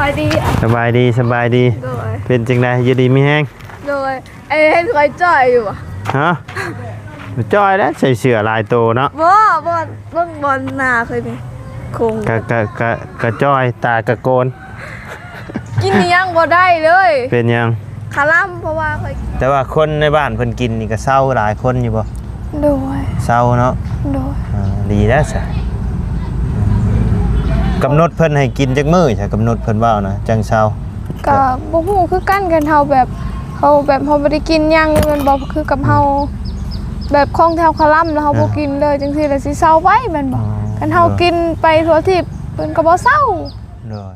ສະບາຍດີ ສະບາຍດີ ສະບາຍດີ. ໂດຍ ເປັນຈັ່ງໃດ? ຢູ່ດີມີແຮງ? ໂດຍ. ເອີ ເຫັນຂ້ອຍຈ່ອຍຢູ່ບໍ່? ຮະ? ຈ່ອຍແລ້ວ ໃສ່ເສື້ອຫຼາຍໂຕເນາະ. ບໍ່ ບໍ່ ເບິ່ງບ່ອນໜ້າຂ້ອຍນີ້ ໂຄງ ກະ ກະ ກະ ກະຈ່ອຍ ຕາກະໂກນ. ກິນອີ່ຫຍັງບໍ່ໄດ້ເລີຍ. ເປັນຫຍັງ? ຄະລຳ ເພາະວ່າຂ້ອຍ ແຕ່ວ່າຄົນໃນບ້ານເພິ່ນກິນນີ້ກະເຊົາຫຼາຍຄົນຢູ່ບໍ່? ໂດຍ ເຊົາເນາະ. ໂດຍ. ອ່າ ດີແລ້ວຊະ. ກຳນົດເພິ່ນໃຫ້ກິນຈັກມື້ຊະ? ກຳນົດເພິ່ນເວົ້ານະ ຈັ່ງເຊົາ. ກະບໍ່ຮູ້ຄືກັນ ຄັນເຮົາແບບ ເຮົາແບບ ເຮົາບໍ່ໄດ້ກິນຫຍັງແມ່ນບໍ່? ຄືກັບເຮົາ ອືມ ແບບຂອງທີ່ເຮົາຄະລຳແລ້ວເຮົາ ອ່າ ບໍ່ກິນເລີຍ ຈັ່ງຊີ້ລະຊິເຊົາໄວແມ່ນບໍ່? ອໍ ຄັນເຮົາ ໂດຍ ກິນໄປທົ່ວທີບ ເພິ່ນກະບໍ່ເຊົາ. ໂດຍ.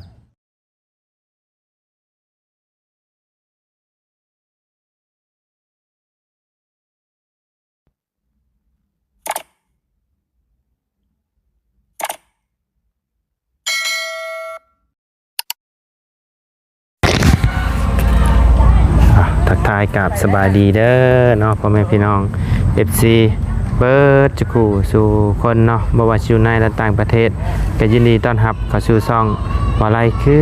ອ່ະ ທັກທາຍກາບສະບາຍດີເດີເນາະ ພໍ່ແມ່ພີ່ນ້ອງ ເອັຟຊີ ເບິດ ສູ່ຄູ່ສູ່ຄົນເນາະ ບໍ່ວ່າຊິຢູ່ໃນ ແລະ ຕ່າງປະເທດ ກະຍິນດີຕ້ອນຮັບເຂົ້າສູ່ຊ່ອງວາໄລຄື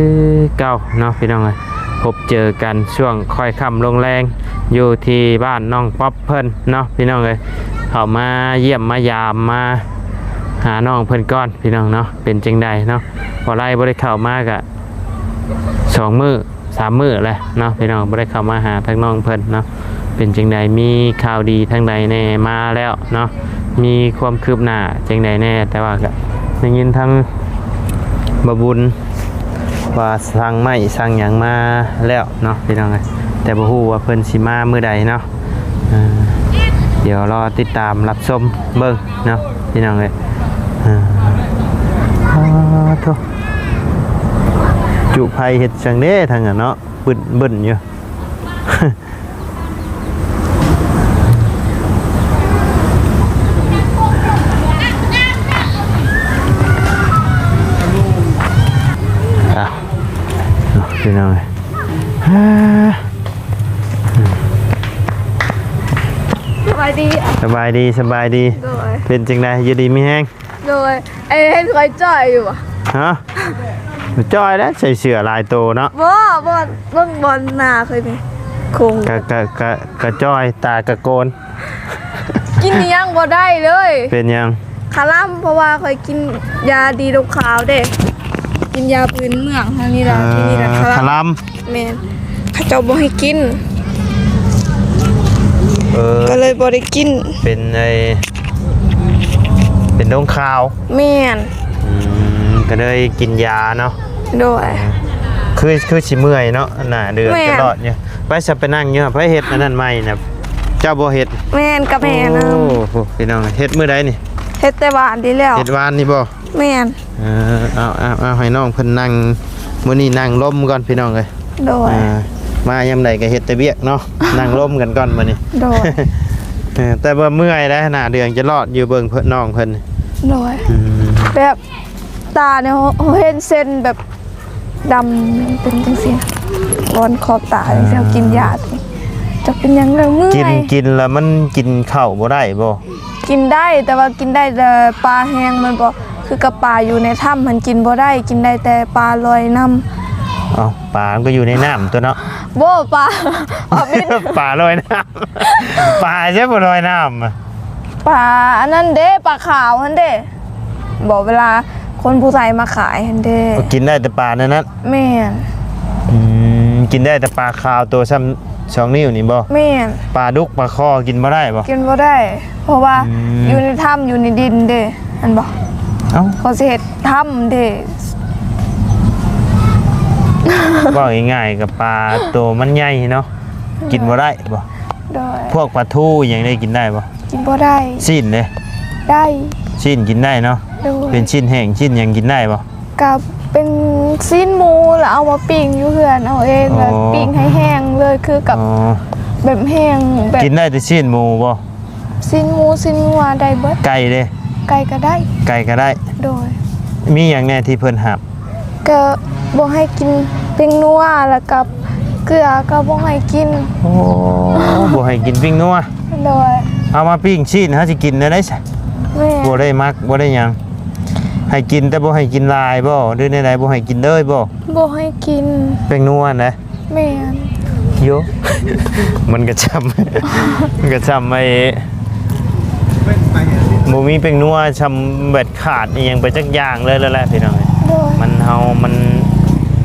ເກົ່າເນາະ ພີ່ນ້ອງເອີຍ. ພົບເຈີກັນຊ່ວງຄ່ອຍຄ່ຳລົງແລງ ຢູ່ທີ່ບ້ານນ້ອງປັອບເພິ່ນເນາະ ພີ່ນ້ອງເອີຍ. ເຂົ້າມາຢ້ຽມມາຢາມ ມາຫານ້ອງເພິ່ນກ່ອນ ພີ່ນ້ອງເນາະ. ເປັນຈັ່ງໃດເນາະ? ວາໄລບໍ່ໄດ້ເຂົ້າມາກະສອງມື້ ສາມມື້ແລ້ວເນາະ ພີ່ນ້ອງ ບໍ່ໄດ້ເຂົ້າມາຫາທາງນ້ອງເພິ່ນເນາະ. ເປັນຈັ່ງໃດ ມີຂ່າວດີທາງໃດແດ່ມາແລ້ວເນາະ? ມີຄວາມຄືບໜ້າຈັ່ງໃດແດ່? ແຕ່ວ່າກະໄດ້ຍິນທາງບ່າວບຸນວ່າສັ່ງໄມ້ສັ່ງຫຍັງມາແລ້ວເນາະ ພີ່ນ້ອງເອີຍ ແຕ່ບໍ່ຮູ້ວ່າເພິ່ນຊິມາມື້ໃດເນາະ. ເອີ ດຽວລໍຕິດຕາມຮັບຊົມເບິ່ງເນາະ ພີ່ນ້ອງເອີຍ. ເອີ ອ້າໂທ້ ຈຸໄຟເຮັດຈັ່ງເດ້ທາງນັ້ນເນາະ ບຶ້ນໆຢູ່. ອ່ະ ພີ່ນ້ອງເອີຍ ສະບາຍດີ ສະບາຍດີ ສະບາຍດີ. ໂດຍ. ເປັນຈັ່ງໃດ? ຢູ່ດີມີແຮງ? ໂດຍ. ເອີ ເຫັນຂ້ອຍຈ່ອຍຢູ່ບໍ່? ຮະ? ຈ່ອຍແລ້ວ ໃສ່ເສື້ອຫຼາຍໂຕເນາະ. ບໍ່ ບໍ່ ເບິ່ງບ່ອນໜ້າຂ້ອຍນີ້ ໂຄງ ກະ ກະ ກະ ກະຈ່ອຍ ຕາກະໂກນ. ກິນອີ່ຫຍັງບໍ່ໄດ້ເລີຍ. ເປັນຫຍັງ? ຄະລຳ ເພາະວ່າຂ້ອຍກິນຢາດີດົກຂາວເດ້ ກິນຢາພື້ນເມືອງທາງນີ້ລະ. ເອີ ທີນີ້ລະຄະລຳ ຄະລຳ. ແມ່ນ ເຂົາເຈົ້າບໍ່ໃຫ້ກິນ. ເອີ ກະເລີຍບໍ່ໄດ້ກິນ. ເປັນໄອ້ ເປັນດົງຂາວ. ແມ່ນ. ອືມ ກະເລີຍກິນຢາເນາະ. ໂດຍ. ຄື ຄືຊິເມື່ອຍເນາະ ໜ້າເດືອດ ແມ່ນ ຈະລອດຢູ່. ໄປຊະ ໄປນັ່ງຢູ່ ໃຜເຮັດອັນນັ້ນໃໝ່ນະ ເຈົ້າບໍ່ເຮັດ? ແມ່ນ ກະແມ່ນ. ໂອ້ ພີ່ນ້ອງ ເຮັດມື້ໃດນີ້? ເຮັດແຕ່ວານນີ້ແລ້ວ. ເຮັດວານນີ້ບໍ່? ແມ່ນ. ເອີ ເອົາ ເອົາ ເອົາ ໃຫ້ນ້ອງເພິ່ນນັ່ງ ມື້ນີ້ນັ່ງລົມກ່ອນ ພີ່ນ້ອງເອີຍ. ໂດຍ. ອ່າ ມາຍາມໃດກະເຮັດແຕ່ວຽກເນາະ ນັ່ງລົມກັນກ່ອນມື້ນີ້. ໂດຍ. ເອີ ແຕ່ວ່າເມື່ອຍໄດ໋ ໜ້າເດືອງຈະລອດຢູ່ ເບິ່ງເພິ່ນ ນ້ອງເພິ່ນ. ໂດຍ. ອືມ ແບບຕານີ້ ເຮົາເຫັນເສັ້ນແບບ ດຳເປັນຈັ່ງຊີ້ ບອນຂອບຕາຈັ່ງຊີ້. ອ່າ ເຮົາກິນຢາ ຈັກເປັນຫຍັງແລ້ວເມື່ອຍ. ກິນ ກິນແລ້ວມັນກິນເຂົ້າບໍ່ໄດ້ບໍ່? ກິນໄດ້ ແຕ່ວ່າກິນໄດ້ແຕ່ປາແຫ້ງ ມັນບໍ່ຄືກັບປາຢູ່ໃນຖ້ຳ ມັນກິນບໍ່ໄດ້ ກິນໄດ້ແຕ່ປາລອຍນ້ຳ. ເອົ້າ ປາມັນກະຢູ່ໃນນ້ຳຕົວະເນາະ. ບໍ່ ປາ ປາບິນ ປາລອຍນ້ຳ. ປາໃສບໍ່ລອຍນ້ຳ? ປາອັນນັ້ນເດ້ ປາຂາວຫັ້ນເດ້. ບໍ່ ເວລາຄົນຜູ້ໄທມາຂາຍຫັ້ນເດ້. ກິນໄດ້ແຕ່ປາແນວນັ້ນ. ແມ່ນ. ອືມ ກິນໄດ້ແຕ່ປາຂາວໂຕຊ່ຳສອງນິ້ວນີ້ບໍ່? ແມ່ນ. ປາດຸກປາຄໍກິນບໍ່ໄດ້ບໍ່? ກິນບໍ່ໄດ້ ເພາະວ່າ ອືມ ຢູ່ໃນຖ້ຳ ຢູ່ໃນດິນເດ້ ແມ່ນບໍ່? ເອົ້າ ເຂົາຊິເຮັດຖ້ຳເດ້. ເວົ້າງ່າຍໆ ກະປາໂຕມັນໃຫຍ່ເນາະ ກິນບໍ່ໄດ້ບໍ່? ໂດຍ. ພວກປາທູຫຍັງໄດ້ກິນໄດ້ບໍ່? ກິນບໍ່ໄດ້. ຊີ້ນເດ້? ໄດ້. ຊີ້ນກິນໄດ້ເນາະ. ໂດຍ. ເປັນຊີ້ນແຫ້ງຊີ້ນຫຍັງກິນໄດ້ບໍ່? ກະເປັນຊີ້ນໝູ ລະເອົາມາປີ້ງຢູ່ເຮືອນເອົາເອງ. ອໍ ລະປີ້ງໃຫ້ແຫ້ງເລີຍ ຄືກັບ ອໍ ແບບແຫ້ງແບບ ກິນໄດ້ແຕ່ຊີ້ນໝູບໍ່? ຊີ້ນໝູ ຊີ້ນງົວໄດ້ເບິດ. ໄກ່ເດ້? ໄກ່ກະໄດ້. ໄກ່ກະໄດ້. ໂດຍ. ມີຫຍັງແດ່ທີ່ເພິ່ນຫ້າມ? ກະບໍ່ໃຫ້ກິນແປ້ງນົວ ລະກະເກືອກະບໍ່ໃຫ້ກິນ. ໂອ້ ບໍ່ໃຫ້ກິນແປ້ງນົວ. ໂດຍ. ເອົາມາປີ້ງຊີ້ນ ເຮົາຊິກິນແນວໃດຊະ? ແມ່ນ. ບໍ່ໄດ້ມັກ ບໍ່ໄດ້ຫຍັງ. ໃຫ້ກິນແຕ່ບໍ່ໃຫ້ກິນຫຼາຍບໍ່ ຫຼືແນວໃດ? ບໍ່ໃຫ້ກິນເລີຍບໍ່? ບໍ່ໃຫ້ກິນ. ແປ້ງນົວນະ? ແມ່ນ. ໂຢ ມັນກະຊ່ຳ ມັນກະຊ່ຳໄອ້ ບໍ່ມີແປ້ງນົວ ຊ່ຳແບບຂາດອີ່ຫຍັງໄປຈັກຢ່າງເລີຍແຫຼະພີ່ນ້ອງ. ໂດຍ. ມັນ ເຮົາ ມັນ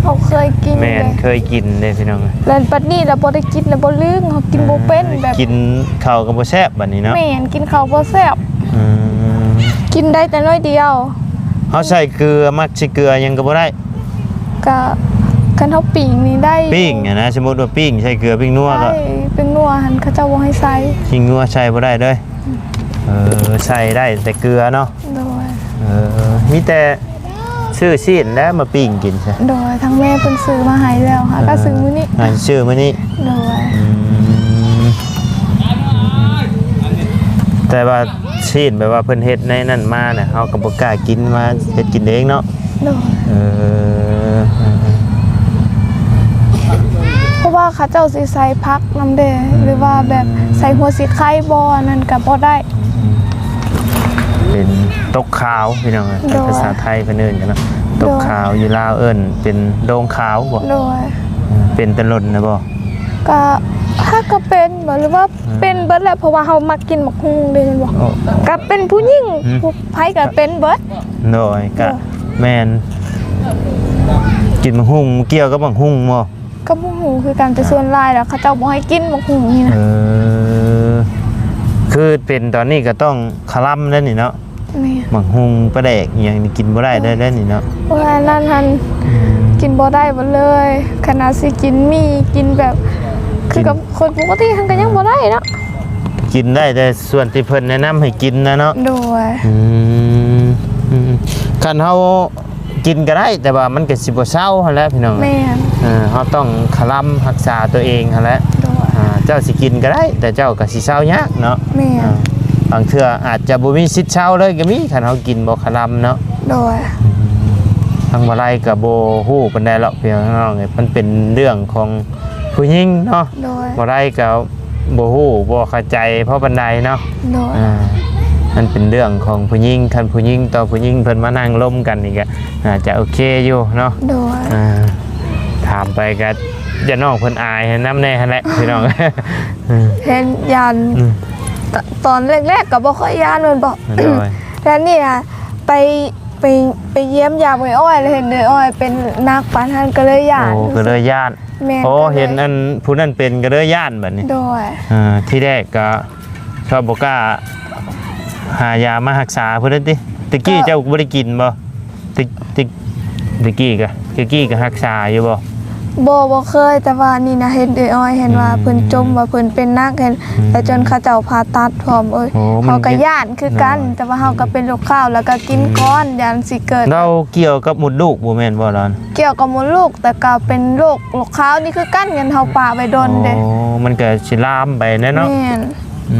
ເຮົາເຄີຍກິນ ແມ່ນ ເດ້ ເຄີຍກິນເດ້ພີ່ນ້ອງ. ແລ້ວບັດນີ້ລະບໍ່ໄດ້ກິນລະບໍ່ລຶ້ງ ເຮົາກິນບໍ່ເປັນ ແບບ ກິນເຂົ້າກະບໍ່ແຊບບັດນີ້ເນາະ. ແມ່ນ ກິນເຂົ້າບໍ່ແຊບ. ອືມ ກິນໄດ້ແຕ່ໜ້ອຍດຽວ. ເຮົາໃສ່ເກືອ ມັກໃສ່ເກືອຫຍັງກະບໍ່ໄດ້. ກະ ຄັນເຮົາປີ້ງນີ້ໄດ້ຢູ່. ປີ້ງຫັ້ນນະ ສົມມຸດວ່າປີ້ງໃສ່ເກືອ ປີ້ງນົວກະ ໄດ້. ແປ້ງນົວຫັ້ນເຂົາເຈົ້າບໍ່ໃຫ້ໃສ່. ປີ້ງນົວໃສ່ບໍ່ໄດ້ເລີຍ. ເອີ ໃສ່ໄດ້ແຕ່ເກືອເນາະ. ໂດຍ. ເອີ ມີແຕ່ຊື້ຊີ້ນແຫຼະມາປີ້ງກິນຊະ. ໂດຍ. ທາງແມ່ເພິ່ນຊື້ມາໃຫ້ແລ້ວ ຫາກະຊື້ມື້ນີ້ ຫາຊື້ມື້ນີ້. ໂດຍ. ອືມ ແຕ່ວ່າຊີ້ນແບບວ່າເພິ່ນເຮັດໃນນັ້ນມານະ ເຮົາກະບໍ່ກ້າກິນ ມາເຮັດກິນເອງເນາະ. ໂດຍ. ເອີ ເອີ ເອີ ເພາະວ່າເຂົາເຈົ້າຊິໃສ່ຜັກນຳເດ້ ອືມ ຫຼືວ່າແບບໃສ່ຫົວສີໄຄບໍ່ ອັນນັ້ນກະບໍ່ໄດ້. ອືມ ເປັນຕົກຂາວພີ່ນ້ອງ. ໂດຍ. ພາສາໄທເພິ່ນເອີ້ນກັນເນາະ ຕົກຂາວ. ໂດຍ. ຢູ່ລາວເອີ້ນເປັນໂດງຂາວບໍ່? ໂດຍ. ເປັນແຕ່ດົນນະບໍ່? ກະ ຫາກະເປັນບໍ່ ຫຼືວ່າ ອືມ ເປັນເບິດແຫຼະ ເພາະວ່າເຮົາມັກກິນໝາກຫຸ່ງເດ້ແມ່ນບໍ່? ໂອ້ ກະເປັນຜູ້ຍິງ ອືມ ຜູ້ໃຜກະເປັນເບິດ. ໂດຍ. ກະ ໂດຍ ແມ່ນ ກິນໝາກຫຸ່ງ ກ່ຽວກັບໝາກຫຸ່ງບໍ່? ກະບໍ່ຮູ້ຄືກັນ ແຕ່ ອ່າ ສ່ວນຫຼາຍແລ້ວເຂົາເຈົ້າບໍ່ໃຫ້ກິນໝາກຫຸ່ງນີ້ນະ. ເອີ ຄືເປັນຕອນນີ້ກະຕ້ອງຄະລຳແລ້ວນີ້ເນາະ. ແມ່ນ. ໝາກຫຸ່ງ ປາແດກອີ່ຫຍັງນີ້ກິນບໍ່ໄດ້ເລີຍເດ້ນີ້ເນາະ. ໂອ້ຍ ອັນນັ້ນຫັ້ນ ອືມ ກິນບໍ່ໄດ້ເບິດເລີຍ. ຂະໜາດຊິກິນໝີ່ ກິນແບບ ຄືກັບ ກິນ ຄົນປົກກະຕິຫັ້ນກະຍັງບໍ່ໄດ້ເນາະ. ກິນໄດ້ແຕ່ສ່ວນທີ່ເພິ່ນແນະນຳໃຫ້ກິນນະເນາະ. ໂດຍ. ອືມ ອືມ ຄັນເຮົາ ກິນກະໄດ້ ແຕ່ວ່າມັນກະຊິບໍ່ເຊົາຫັ້ນແຫຼະພີ່ນ້ອງ. ແມ່ນ. ເອີ ເຮົາຕ້ອງຄະລຳຮັກສາຕົວເອງຫັ້ນແຫຼະ. ໂດຍ. ອ່າ ເຈົ້າຊິກິນກະໄດ້ ແຕ່ເຈົ້າກະຊິເຊົາຍາກເນາະ. ແມ່ນ. ອ່າ ບາງເທື່ອອາດຈະບໍ່ມີສິດເຊົາເລີຍກະມີ ຄັນເຮົາກິນບໍ່ຄະລຳເນາະ. ໂດຍ. ທາງບ່າວໄລກະບໍ່ຮູ້ປານໃດດອກພີ່ນ້ອງເອີຍ ມັນເປັນເລື່ອງຂອງຜູ້ຍິງເນາະ. ໂດຍ. ບໍ່ໄດ້ກະບໍ່ຮູ້ ບໍ່ເຂົ້າໃຈພໍປານໃດເນາະ. ໂດຍ. ອ່າ ມັນເປັນເລື່ອງຂອງຜູ້ຍິງ ຄັນຜູ້ຍິງຕໍ່ຜູ້ຍິງເພິ່ນມານັ່ງລົມກັນນີ້ກະ ອາດຈະໂອເຄຢູ່ເນາະ. ໂດຍ. ອ່າ ຖາມໄປກະຢ້ານນ້ອງເພິ່ນອາຍນຳແດ່ຫັ້ນແຫຼະພີ່ນ້ອງ. ເຫັນຢ້ານ ອືມ ຕ- ຕອນແລກໆກະບໍ່ຄ່ອຍຢ້ານແມ່ນບໍ່? ໂດຍ. ແຕ່ນີ້ນະ ໄປ ໄປ ໄປຢ້ຽມຢາມເອື້ອຍອ້ອຍ ແລ້ວເຫັນເອື້ອຍອ້ອຍເປັນໜັກປານຫັ້ນ ກະເລີຍຢ້ານ. ໂອ້ ກະເລີຍຢ້ານ. ແມ່ນ. ໂອ້ ກະເລີຍ ເຫັນອັນຜູ້ນັ້ນເປັນກະເລີຍຢ້ານບັດນີ້. ໂດຍ. ເອີ ທີແລກກະ ເຂົາບໍ່ກ້າຫາຢາມາຮັກສາພຸ້ນຕິ. ຕະກີ້ ກະ ເຈົ້າບໍ່ໄດ້ກິນບໍ່? ຕະ- ຕະ- ຕະກີ້ກະ ຕະກີ້ກະຮັກສາຢູ່ບໍ່? ບໍ່ ບໍ່ເຄີຍ ແຕ່ວ່ານີ້ນະ ເຫັນເອື້ອຍອ້ອຍ ເຫັນວ່າ ອືມ ເພິ່ນຈົ່ມວ່າເພິ່ນເປັນໜັກ ເຫັນ ອືມ ແລ້ວຈົນເຂົາເຈົ້າຜ່າຕັດພ້ອມ. ໂອ້ຍ ໂອ້ ມັນ ເຮົາກະຢ້ານຄືກັນ ໂດຍ ແຕ່ວ່າເຮົາກະເປັນໂລກຄາວ ແລ້ວກະກິນ ອືມ ກ່ອນ ຢ້ານຊິເກີດ. ລາວກ່ຽວກັບມົດລູກບໍ່ແມ່ນບໍ່ລາວ? ກ່ຽວກັບມົດລູກ ແຕ່ກະເປັນໂລກ ໂລກຄາວນີ້ຄືກັນ ຄັນເຮົາປະໄວ້ດົນເດ້. ໂອ້ ມັນກະຊິລາມໄປແຫຼະເນາະ. ແມ່ນ. ອື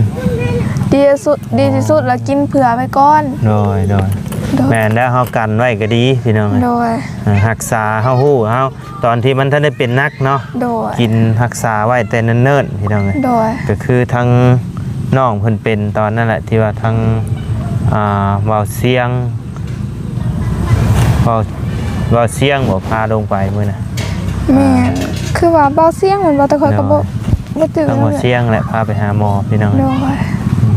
ມໆໆ ດີທີ່ສຸດ ດີທີ່ສຸດລະກິນເຜື່ອໄວ້ກ່ອນ. ໂດຍ ໂດຍ ໂດຍ ແມ່ນແລ້ວ ເຮົາກັນໄວ້ກະດີພີ່ນ້ອງ. ໂດຍ ເອີ ຮັກສາ ເຮົາຮູ້ ເຮົາ ຕອນທີ່ມັນທັນໄດ້ເປັນໜັກເນາະ. ໂດຍ ກິນຮັກສາໄວ້ແຕ່ເນີນໆ ພີ່ນ້ອງເອີຍ. ໂດຍ ກະຄືທາງນ້ອງເພິ່ນເປັນຕອນນັ້ນແຫຼະ ທີ່ວ່າທາງ ອ່າ ເວົ້າສຽງ ເວົ້າ ເວົ້າສຽງບໍ່ພາລົງໄປມື້ນະ? ແມ່ນ ອ່າ ຄືວ່າເບົາສຽງແມ່ນບໍ່? ແຕ່ຂ້ອຍກະບໍ່ ໂດຍ ບໍ່ຕື່ນ. ທາງເບົາສຽງແຫຼະພາໄປຫາໝໍພີ່ນ້ອງ. ໂດຍ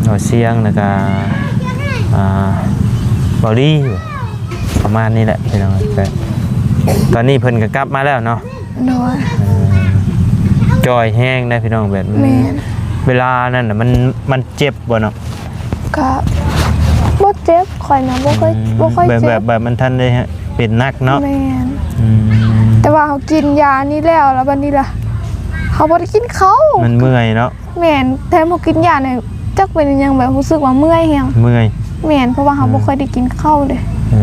ເບົາສຽງ ແລ້ວກະ ອ່າ ເບົາລີ ປະມານນີ້ແຫຼະພີ່ນ້ອງ. ແຕ່ຕອນນີ້ເພິ່ນກະກັບມາແລ້ວເນາະ. ໂດຍ ເອີ ຈ່ອຍແຮງໄດ໋ພີ່ນ້ອງ ແບບ ແມ່ນ ເວລານັ້ນນະ ມັນ ມັນເຈັບບໍ່ເນາະ? ກະບໍ່ເຈັບ ຂ້ອຍນະບໍ່ຄ່ອຍ ອືມ ບໍ່ຄ່ອຍເຈັບ ແບບ ແບບມັນທັນໄດ້ເປັນໜັກເນາະ. ແມ່ນ ອືມ ແຕ່ວ່າເຮົາກິນຢານີ້ແລ້ວ ແລ້ວບັດນີ້ລະ ເຮົາບໍ່ໄດ້ກິນເຂົ້າ ມັນເມື່ອຍເນາະ. ແມ່ນ ແຖມເຮົາກິນຢານີ້ ຈັກເປັນອີ່ຫຍັງ ແບບຮູ້ສຶກວ່າເມື່ອຍແຮງ. ເມື່ອຍ. ແມ່ນ ເພາະວ່າເຮົາ ອືມ ບໍ່ຄ່ອຍໄດ້ກິນເຂົ້າເດ້. ເອີ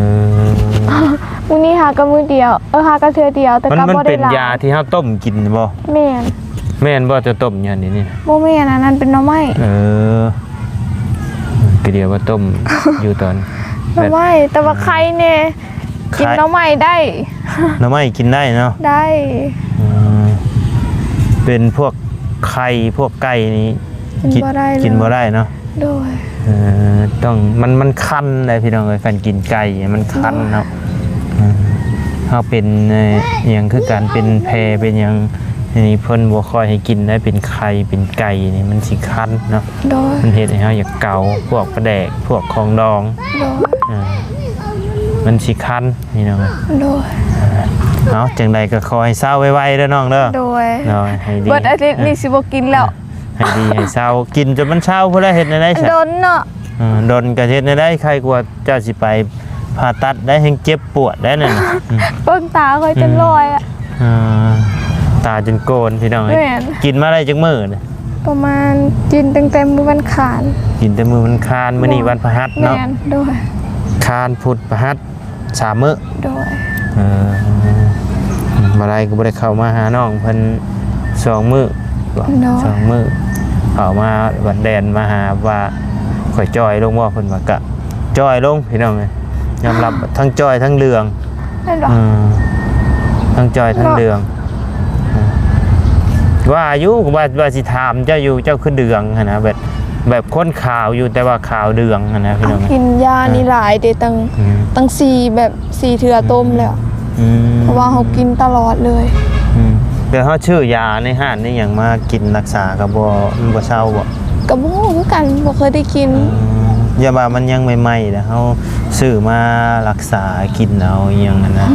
ມື້ນີ້ຫາກະມື້ດຽວ ເອີ ຫາກະເທື່ອດຽວ ແຕ່ ມັນ ກະ ມັນ ບໍ່ໄດ້ຫຼາຍ. ເປັນຢາທີ່ເຮົາຕົ້ມກິນບໍ່? ແມ່ນ. ແມ່ນບໍ່ ເຈົ້າຕົ້ມຢູ່ຫັ້ນນີ້? ບໍ່ແມ່ນ ອັນນັ້ນເປັນໜໍ່ໄມ້. ເອີ ກະດຽວວ່າຕົ້ມຢູ່ຕອນ ໜໍ່ໄມ້ ແບບ ແຕ່ວ່າ ອືມ ໄຄແດ່ ກິນ ໄຄ ໜໍ່ໄມ້ໄດ້. ໜໍ່ໄມ້ກິນໄດ້ເນາະ? ໄດ້. ອືມ ເປັນພວກໄຂ່ ພວກໄກ່ນີ້ ກິນ ກິນບໍ່ໄດ້ເລີຍ ກິນບໍ່ໄດ້ເນາະ? ໂດຍ. ເອີ ຕ້ອງ ມັນ ມັນຄັນໄດ໋ພີ່ນ້ອງເອີຍ ຄັນກິນໄກ່ມັນຄັນເນາະ. ເອີ ເຮົາເປັນ ເອີ ອີ່ຫຍັງຄືກັນ ເປັນແພ້ເປັນຫຍັງ ອັນນີ້ເພິ່ນບໍ່ຄ່ອຍໃຫ້ກິນໄດ໋ ເປັນໄຂ່ເປັນໄກ່ນີ້ມັນຊິຄັນເນາະ. ໂດຍ ມັນເຮັດໃຫ້ເຮົາຢາກເກົາ ພວກປາແດກ ພວກຂອງດອງ. ໂດຍ ເອີ ມັນຊິຄັນພີ່ນ້ອງເອີຍ. ໂດຍ ເອົາ ຈັ່ງໃດກໍຂໍໃຫ້ເຊົາໄວໆເດີນ້ອງເດີ. ໂດຍ ໂດຍ ໃຫ້ດີ ເບິດອາທິດນີ້ ເອີ ຊິບໍ່ກິນແລ້ວ. ໃຫ້ດີໃຫ້ເຊົາ ກິນຈົນມັນເຊົາພຸ້ນແຫຼະ. ເຮັດແນວໃດຊະ? ດົນເນາະ. ເອີ ດົນກໍເຮັດແນວໃດ ໄຄກວ່າເຈົ້າຊິໄປຜ່າຕັດໄດ໋ ແຮ່ງເຈັບປວດໄດ໋ນັ້ນນະ. ອືມ ເບິ່ງຕາຂ້ອຍຈົນ ອືມ ລອຍອະ. ອ່າ ຕາຈົນໂກນພີ່ນ້ອງເອີຍ. ແມ່ນ ກິນມາໄດ້ຈັກມື້ນະ? ປະມານ ກິນຕັ້ງແຕ່ມື້ວັນຄານ. ກິນແຕ່ມື້ວັນຄານ ມື້ນີ້ວັນພະຫັດເນາະ. ແມ່ນ ໂດຍ ຄານ ພຸດ ພະຫັດ ສາມມື້. ໂດຍ ເອີ ມາໄລກໍບໍ່ໄດ້ເຂົ້າມາຫານ້ອງເພິ່ນສອງມື້ບໍ? ໂດຍ ສອງມື້ ເຂົ້າມາວັນແດນມາຫາວ່າຂ້ອຍຈ່ອຍລົງບໍ່ ເພິ່ນວ່າກະຈ່ອຍລົງພີ່ນ້ອງເອີຍ. ຍອມຮັບທັງຈ່ອຍທັງເຫຼືອງ. ແມ່ນບໍ່? ເອີ ທັງຈ່ອຍທັງເຫຼືອງ. ວ່າຢູ່ ວ່າ ວ່າຊິຖາມເຈົ້າຢູ່ ເຈົ້າຄືເດືອງຫັ້ນນະ ແບບ ແບບຄົນຂາວຢູ່ ແຕ່ວ່າຂາວເດືອງຫັ້ນນະພີ່ນ້ອງ. ກິນຢານີ້ຫຼາຍເດ້ ຕັ້ງ ອືມ ຕັ້ງສີ່ ແບບສີ່ເທື່ອຕົ້ມແລ້ວ. ອືມ ເພາະວ່າເຮົາກິນຕະຫຼອດເລີຍ. ອືມ ແລ້ວເຮົາຊື້ຢາໃນຮ້ານໃນຫຍັງມາກິນລັກສາກໍບໍ່ ມັນບໍ່ເຊົາບໍ? ກໍບໍ່ຮູ້ຄືກັນ ບໍ່ເຄີຍໄດ້ກິນ. ອືມ ຢ່າວ່າມັນຍັງໃໝ່ໆ ແລ້ວເຮົາຊື້ມາລັກສາກິນເອົາອີ່ຫຍັງຫັ້ນນະ.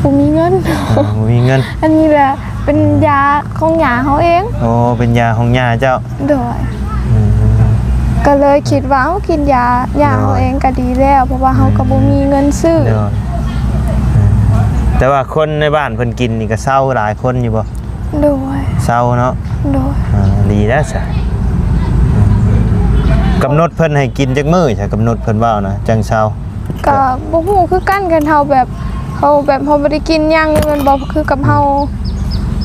ບໍ່ມີເງິນ. ເອີ ບໍ່ມີເງິນ. ອັນນີ້ແຫຼະ ເປັນຢາຂອງຍ່າເຮົາເອງ. ໂອ້ ເປັນຢາຂອງຍ່າເຈົ້າ. ໂດຍ ອືມ ກໍເລີຍຄິດວ່າ ເອົາ ກິນຢາ ຢາເຮົາເອງກໍດີແລ້ວ ເພາະວ່າເຮົາກໍບໍ່ມີເງິນຊື້. ໂດຍ ອືມ ແຕ່ວ່າຄົນໃນບ້ານເພິ່ນກິນນີ້ກໍເຊົາຫຼາຍຄົນຢູ່ບໍ່? ໂດຍ ເຊົາເນາະ. ໂດຍ ອ່າ ດີແລ້ວຊະ. ອືມ ກຳນົດເພິ່ນໃຫ້ກິນຈັກມື້ຊະ? ກຳນົດເພິ່ນເວົ້ານະ ຈັ່ງເຊົາ. ກໍບໍ່ຮູ້ຄືກັນ ຄັນເຮົາແບບ ເຮົາແບບ ເຮົາບໍ່ໄດ້ກິນຫຍັງແມ່ນບໍ່ ຄືກັບເຮົາ ອືມ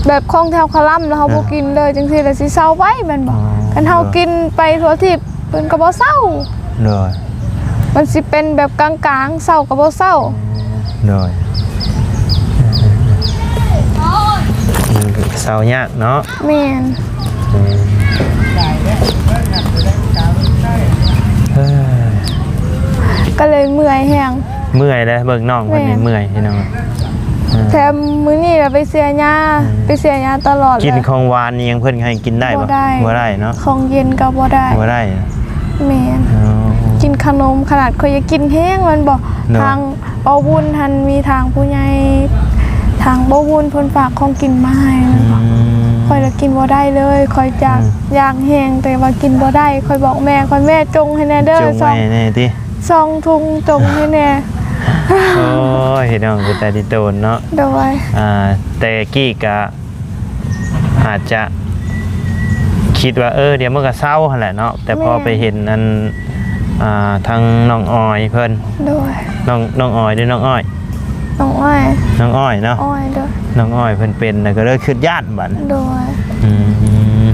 ແບບຄອງແຖວຄະລຳ ແລ້ວເຮົາ ອ່າ ບໍ່ກິນເລີຍຈັ່ງຊີ້ ແລ້ວຊິເຊົາໄວແມ່ນບໍ່? ອໍ ຄັນເຮົາ ໂດຍ ກິນໄປທົ່ວທີບ ເພິ່ນກໍບໍ່ເຊົາ. ໂດຍ ມັນຊິເປັນແບບກາງໆ ເຊົາກໍບໍ່ເຊົາ. ໂດຍ ເຊົາຍາກເນາະ. ແມ່ນ ເອີ ກໍເລີຍເມື່ອຍແຮງ. ເມື່ອຍເດ້ ເບິ່ງນ້ອງເພິ່ນນີ້ ແມ່ນ ເມື່ອຍພີ່ນ້ອງ. ເອີ ແຖມມື້ນີ້ລະໄປເສຍຢາ ອືມ ໄປເສຍຢາຕະຫຼອດ. ກິນຂອງຫວານອີ່ຫຍັງເພິ່ນໃຫ້ກິນໄດ້ບໍ່? ບໍ່ໄດ້ ບໍ່ໄດ້ເນາະ. ຂອງເຢັນກໍບໍ່ໄດ້ ບໍ່ໄດ້. ແມ່ນ ອໍ ກິນຂະໜົມ ຂະໜາດຂ້ອຍຢາກກິນແຮງແມ່ນບໍ່? ເນາະ ທາງ ເວົ້າບຸນຫັ້ນມີທາງຜູ້ໃຫຍ່ ທາງເວົ້າບຸນເພິ່ນຝາກຂອງກິນມາໃຫ້. ອືມ ຂ້ອຍລະກິນບໍ່ໄດ້ເລີຍ ຂ້ອຍຢາກ ອືມ ຢາກແຮງ ແຕ່ວ່າກິນບໍ່ໄດ້. ຂ້ອຍບອກແມ່ຂ້ອຍ ແມ່ຈົ່ງໃຫ້ແດ່ເດີ ຈົ່ງໃຫ້ແດ່ຕິ ສອງ ສອງທຸງຈົ່ງໃຫ້ແດ່. ໂອ້ຍ ພີ່ນ້ອງ ເປັນຕາດີໂຕນເນາະ. ໂດຍ ອ່າ ແຕ່ກີ້ກະ ອາດຈະຄິດວ່າ ເອີ ດຽວມັນກໍເຊົາຫັ້ນແຫຼະເນາະ ແຕ່ພໍ ແມ່ນ ໄປເຫັນອັນ ອ່າ ທາງນ້ອງອອຍເພິ່ນ ໂດຍ ນ້ອງ ນ້ອງອອຍ ຫຼື ນ້ອງອ້ອຍ? ນ້ອງອ້ອຍ ນ້ອງອ້ອຍເນາະ ອ້ອຍ ໂດຍ ນ້ອງອ້ອຍເພິ່ນເປັນ ແລ້ວກໍເລີຍຄິດຢ້ານບັດ ໂດຍ ອືມ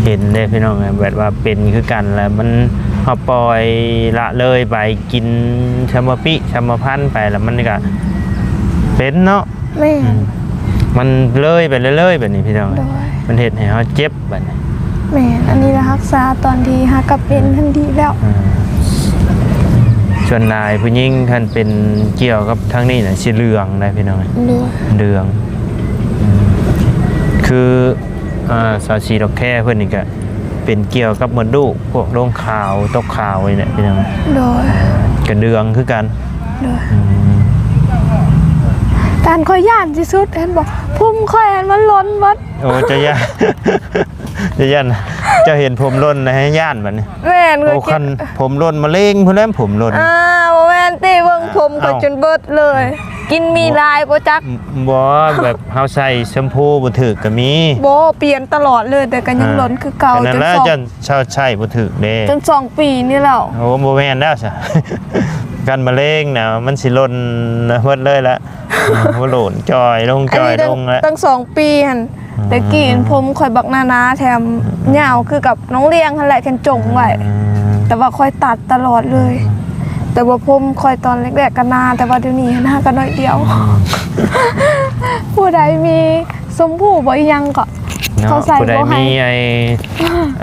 ເຫັນເດ້ພີ່ນ້ອງ ແບບວ່າເປັນຄືກັນ ແລ້ວມັນ ເຮົາປ່ອຍລະເລີຍໄປ ກິນຊຳມະປິຊຳມະພັນໄປ ແລ້ວມັນກໍເປັນເນາະ. ແມ່ນ ອືມ ມັນເລີຍໄປເລື້ອຍໆ ແບບນີ້ພີ່ນ້ອງ ໂດຍ ມັນເຮັດໃຫ້ເຮົາເຈັບບາດນີ້. ແມ່ນ ອັນນີ້ລະຮັກສາຕອນທີ່ຫາກັບເປັນ ອືມ ຫັ້ນດີແລ້ວ. ອ່າ ສ່ວນຫຼາຍຜູ້ຍິງຄັນເປັນກ່ຽວກັບທາງນີ້ນະ ຊິເຫຼືອງໄດ໋ພີ່ນ້ອງ ໂດຍ ເຫຼືອງ ອືມ ຄື ອ່າ ສາວສີດອກແຄເພິ່ນນີ້ກະ ເປັນກ່ຽວກັບມົດລູກ ພວກລົງຂາວ ຕົກຂາວນີ້ແຫຼະພີ່ນ້ອງ ໂດຍ ກະເດືອງຄືກັນ ໂດຍ ອືມ ຕານຂ້ອຍຢ້ານທີ່ສຸດ ເຫັນບໍ່ ຜົມຂ້ອຍຫັ້ນມັນຫຼົ່ນໝົດ. ໂອ້ ເຈົ້າຢ້ານ ເຈົ້າຢ້ານ ເຈົ້າເຫັນຜົມຫຼົ່ນແລ້ວໃຫ້ຢ້ານບັດນີ້. ແມ່ນ ໂອ້ ຄັນຜົມຫຼົ່ນມະເຮັງພຸ້ນແຫຼະ ຜົມຫຼົ່ນ ອ່າ ບໍ່ແມ່ນຕິ ເບິ່ງຜົມຂ້ອຍຈົນເບິດເລີຍ ກິນມີຫຼາຍບໍ່ຈັກ ບໍ່ ແບບເຮົາໃສ່ແຊມພູບໍ່ຖືກກໍມີ ບໍ່ ປ່ຽນຕະຫຼອດເລີຍ ແຕ່ກໍຍັງ ອ່າ ຫຼົ່ນຄືເກົ່າ ນັ້ນແຫຼະ ຈົນສອງ ເຈົ້າໃຊ້ບໍ່ຖືກເດ້ ຈົນສອງປີນີ້ແລ້ວ. ໂອ້ ບໍ່ແມ່ນແລ້ວຊະ ຄັນມະເຮັງນະ ມັນຊິຫຼົ່ນໝົດເລີຍລະ ບໍ່ຫຼູນຈ່ອຍລົງ ຈ່ອຍລົງລະ ຕັ້ງສອງປີຫັ້ນ ອືມ ແຕ່ກີ້ຜົມຂ້ອຍບັກໜາໆ ແຖມ ອືມ ຍາວຄືກັບນ້ອງລ້ຽງຫັ້ນແຫຼະ ແຖມຈົ່ງໄວ້ ອືມ ແຕ່ວ່າຂ້ອຍຕັດຕະຫຼອດເລີຍ ອືມ ແຕ່ວ່າຜົມຂ້ອຍຕອນແລກໆກໍໜາ ແຕ່ວ່າດຽວນີ້ຫັ້ນຫາກໍໜ້ອຍດຽວ ອືມ ຜູ້ໃດມີ ຊົມພູບໍ່ ອີ່ຫຍັງເກາະ ເນາະ ເຂົາໃສ່ ຜູ້ໃດ ບໍ່ໃຫ້ ມີໄອ້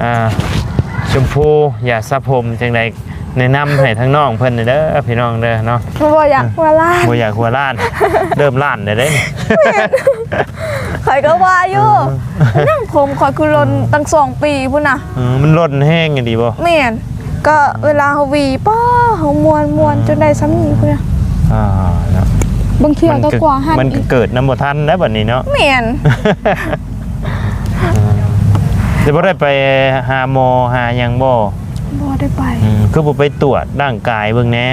ອ່າ ໂຊ ມພູ ຢາສະຜົມຈັ່ງໃດ ແນະນຳໃຫ້ທາງນ້ອງເພິ່ນເດີພີ່ນ້ອງເດີເນາະ. ບໍ່ຢາກຫົວລ້ານ ບໍ່ຢາກຫົວລ້ານ ເລີ່ມລ້ານແລ້ວເດ້. ຂ້ອຍກໍວ່າຢູ່ ເອີ ໜັງຜົມຂ້ອຍຄືຫຼົ່ນ ອືມ ຕັ້ງສອງປີພຸ້ນນະ. ເອີ ມັນຫຼົ່ນແຮງອີ່ຫຼີບໍ່? ແມ່ນ ກໍເວລາເຮົາຫວີ ປ້າ ເຮົາມ້ວນ ມ້ວນ ອືມ ຈົນໄດ້ຊ່ຳນີ້ພຸ້ນນະ. ອ່າ ເນາະ ບາງເທື່ອກໍກວ່າຫັ້ນ ມັນກໍເກີດນຳບໍ່ທັນແລ້ວບັດນີ້ເນາະ. ແມ່ນ ແຕ່ບໍ່ໄດ້ໄປຫາໝໍຫາຫຍັງບໍ່? ບໍ່ໄດ້ໄປ. ອືມ ຄືບໍ່ໄປກວດຮ່າງກາຍເບິ່ງແດ່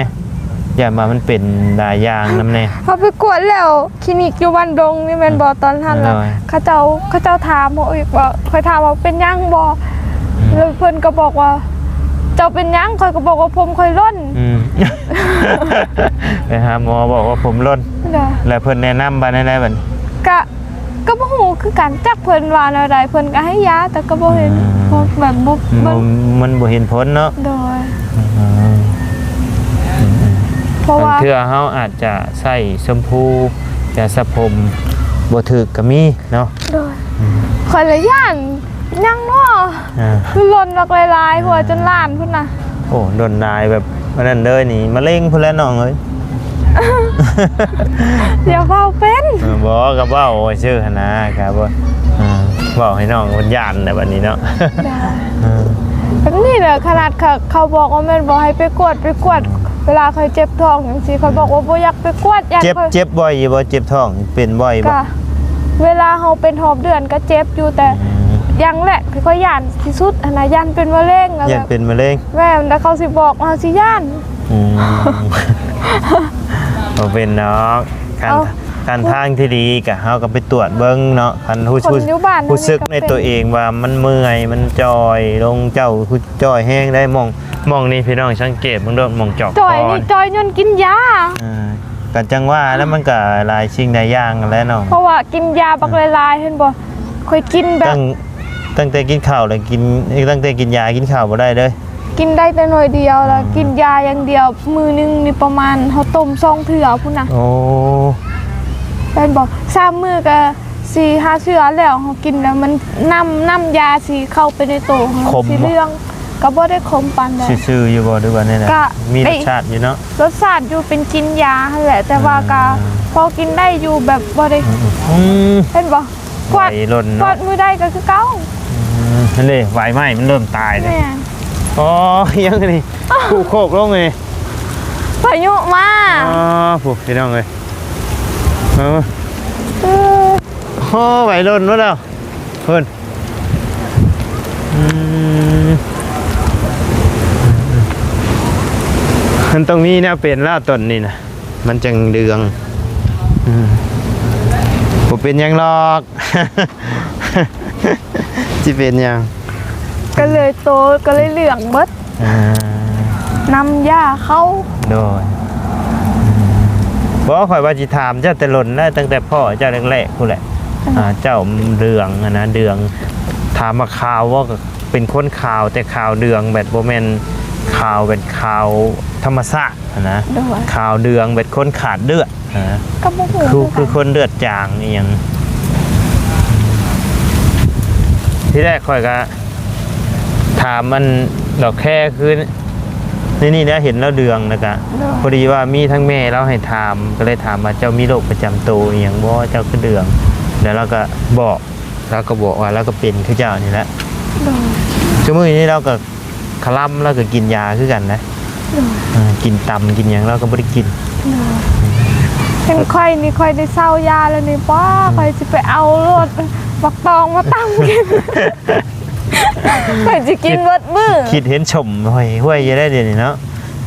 ຢ້ານວ່າມັນເປັນຫຼາຍຢ່າງນຳແດ່. ເຮົາໄປກວດແລ້ວ ຄລີນິກຢູ່ບ້ານດົງນີ້ແມ່ນບໍ່? ອືມ ຕອນຫັ້ນລະ ເຂົາເຈົ້າ ເຂົາເຈົ້າຖາມເຮົາອີກວ່າ ຂ້ອຍຖາມວ່າເປັນຫຍັງບໍ່? ອືມ ແລ້ວເພິ່ນກໍບອກວ່າ ເຈົ້າເປັນຫຍັງ? ຂ້ອຍກໍບອກວ່າຜົມຂ້ອຍຫຼົ່ນ. ອືມ ໄປຫາໝໍບອກວ່າຜົມຫຼົ່ນ. ໂດຍ ແລ້ວເພິ່ນແນະນຳວ່າແນວໃດບັດນີ້? ກະ ກໍບໍ່ຮູ້ຄືກັນ ຈັກເພິ່ນວ່າແນວໃດ ເພິ່ນກໍໃຫ້ຢາ ແຕ່ກໍບໍ່ເຫັນ ອືມ ແບບບໍ່ ບໍ່ ມັນ ມັນບໍ່ເຫັນຜົນເນາະ. ໂດຍ ອືມ ເພາະວ່າ ບາງເທື່ອເຮົາອາດຈະໃຊ້ແຊມພູ ຢາສະຜົມບໍ່ຖືກກໍມີເນາະ. ໂດຍ ອືມ ຂ້ອຍລະຢ້ານ ຫຍັງເນາະ ອ່າ ຄືຫຼົ່ນບັກຫຼາຍໆ ອືມ ຫົວຈົນລ້ານພຸ້ນນະ. ໂອ້ ຫຼົ່ນຫຼາຍແບບອັນນັ້ນເລີຍນີ້ ມະເຮັງພຸ້ນແຫຼະນ້ອງເອີຍ. ຢ່າເວົ້າເປັນ ເອີ ບໍ່ ກໍເວົ້າຊື່ຫັ້ນນະ ກໍບໍ່ ອ່າ ເວົ້າໃຫ້ນ້ອງເພິ່ນຢ້ານແຫຼະບັດນີ້ເນາະ. ໄດ້ ເອີ ແບບນີ້ແຫຼະ ຂະໜາດເຂົາ ເຂົາບອກວ່າແມ່ນບໍ່ໃຫ້ໄປກວດ ໄປກວດ ເວລາຂ້ອຍເຈັບທ້ອງຈັ່ງຊີ້ ຂ້ອຍບອກວ່າບໍ່ຢາກໄປກວດ ຢ້ານ ເຈັບ ຂ້ອຍ ເຈັບບ່ອຍຢູ່ບໍ່? ເຈັບທ້ອງເປັນບ່ອຍຢູ່ບໍ່? ກະເວລາເຮົາເປັນຮອບເດືອນກໍເຈັບຢູ່ ແຕ່ ອືມ ຢ່າງແລກທີ່ຂ້ອຍຢ້ານທີ່ສຸດຫັ້ນນະ ຢ້ານເປັນມະເຮັງ. ແລ້ວ ຢ້ານເປັນມະເຮັງ. ແມ່ນ ແລ້ວເຂົາຊິບອກວ່າເຮົາຊິຢ້ານ. ອືມ ບໍ່ເປັນດອກ ຄັນ ເອົ້າ ຄັນທາງທີ່ດີກະເຮົາກໍໄປກວດເບິ່ງເນາະ ຄັນຮູ້ ຄົນຢູ່ບ້ານ ຮູ້ສຶກໃນຕົວເອງວ່າມັນເມື່ອຍ ມັນຈ່ອຍລົງ ເຈົ້າຄືຈ່ອຍແຮງໄດ໋. ໝ່ອງ ໝ່ອງນີ້ພີ່ນ້ອງສັງເກດເບິ່ງໂລດ ໝ່ອງຈອກ ຈ່ອຍນີ້ ຄອນ ຈ່ອຍຍ້ອນກິນຢາ. ອ່າ ກໍຈັ່ງວ່າແລ້ວ ມັນກໍຫຼາຍສິ່ງຫຼາຍຢ່າງຫັ້ນແຫຼະນ້ອງ ເພາະວ່າກິນຢາບັກຫຼາຍໆ ເຫັນບໍ່? ຂ້ອຍກິນແບບ ຕັ້ງ ຕັ້ງແຕ່ກິນເຂົ້າແລ້ວກິນ ຕັ້ງແຕ່ກິນຢາກິນເຂົ້າບໍ່ໄດ້ເລີຍ. ກິນໄດ້ແຕ່ໜ້ອຍດຽວ ແລ້ວ ອືມ ກິນຢາຢ່າງດຽວ ມື້ໜຶ່ງນີ້ປະມານເຮົາຕົ້ມສອງເທື່ອພຸ້ນນະ. ໂອ້ ແມ່ນບໍ່? ສາມມື້ກໍສີ່ຫ້າເທື່ອແລ້ວ ເຮົາກິນແລ້ວມັນ ນ້ຳ ນ້ຳຢາຊິເຂົ້າໄປໃນໂຕເຮົາ ຂມບໍ່? ສີເຫຼືອງ ກໍບໍ່ໄດ້ຂົມປານໃດ. ຊື່ໆຢູ່ບໍ່ ຫຼືວ່າແນວໃດ? ກໍມີລົດຊາດຢູ່ເນາະ. ລົດຊາດຢູ່ ເປັນກິ່ນຢາຫັ້ນແຫຼະ ແຕ່ວ່າກໍ ອ່າ ພໍກິນໄດ້ຢູ່ ແບບບໍ່ໄດ້ ອືມ ເຫັນບໍ່? ກວາດ ໄຫວຫຼົ່ນເນາະ ກວາດມື້ໃດກໍຄືເກົ່າ. ອືມ ຫັ້ນເດ້ ໃບໄມ້ມັນເລີ່ມຕາຍເດ້. ແມ່ນ ອໍ ຍັງນີ້ ຄຸໂຄກລົງນີ້ ພາຍຸມາ. ອໍ ຜູ້ ພີ່ນ້ອງເອີຍ ເອີ ເອີ ໂອ້ ໃບຫຼົ່ນໝົດແລ້ວ ເພິ່ນ ອືມ ມັນຕ້ອງມີແນວເປັນແລ້ວຕົ້ນນີ້ນະ ມັນຈັ່ງເດືອງ. ອືມ ບໍ່ເປັນຫຍັງດອກ ຊິເປັນຫຍັງ ກໍເລີຍໂຕ ກໍເລີຍເຫຼືອງເບິດ. ອ່າ ນ້ຳຢາເຂົ້າ. ໂດຍ ບໍ່ ຂ້ອຍວ່າຊິຖາມເຈົ້າແຕ່ດົນແລ້ວ ຕັ້ງແຕ່ພໍ້ເຈົ້າແລກໆພຸ້ນແຫຼະ. ອືມ ອ່າ ເຈົ້າເຫຼືອງຫັ້ນນະ ເຫຼືອງ ຖາມວ່າຂາວບໍ່ ກໍເປັນຄົນຂາວ ແຕ່ຂາວເຫຼືອງແບບບໍ່ແມ່ນຂາວແບບຂາວທຳມະຊາດຫັ້ນນະ. ໂດຍ ຂາວເຫຼືອງແບບຄົນຂາດເລືອດຫັ້ນນະ. ກໍບໍ່ຮູ້ ຄື ຄືກັນ ຄືຄົນເລືອດຈາງອີ່ຫຍັງ. ທີແລກຂ້ອຍກໍ ຖາມອັນດອກແຄ ຄືໃນນີ້ແຫຼະ ເຫັນລາວເດືອງ ແລ້ວກະ ໂດຍ ພໍດີວ່າມີທັງແມ່ລາວໃຫ້ຖາມ ກໍເລີຍຖາມວ່າ ເຈົ້າມີໂລກປະຈຳໂຕອີ່ຫຍັງບໍ່ ເຈົ້າຄືເດືອງ? ແລ້ວລາວກໍບອກ ລາວກໍບອກວ່າລາວກໍເປັນຄືເຈົ້ານີ້ແຫຼະ. ໂດຍ ຊຸມື້ນີ້ລາວກໍຄະລຳ ລາວກໍກິນຢາຄືກັນນະ. ໂດຍ ເອີ ກິນຕຳກິນຫຍັງລາວກໍບໍ່ໄດ້ກິນ. ໂດຍ ເຫັນຂ້ອຍນີ້ ຂ້ອຍໄດ້ເຊົາຢາແລ້ວນີ້ ປ້າ ອືມ ຂ້ອຍຊິໄປເອົາໂລດບັກຕອງມາຕຳກິນ. ຂ້ອຍຊິກິນເບິດມື້ ຄິດເຫັນຊົມຫ້ວຍໆຢູ່ໄດ໋ດຽວນີ້ເນາະ.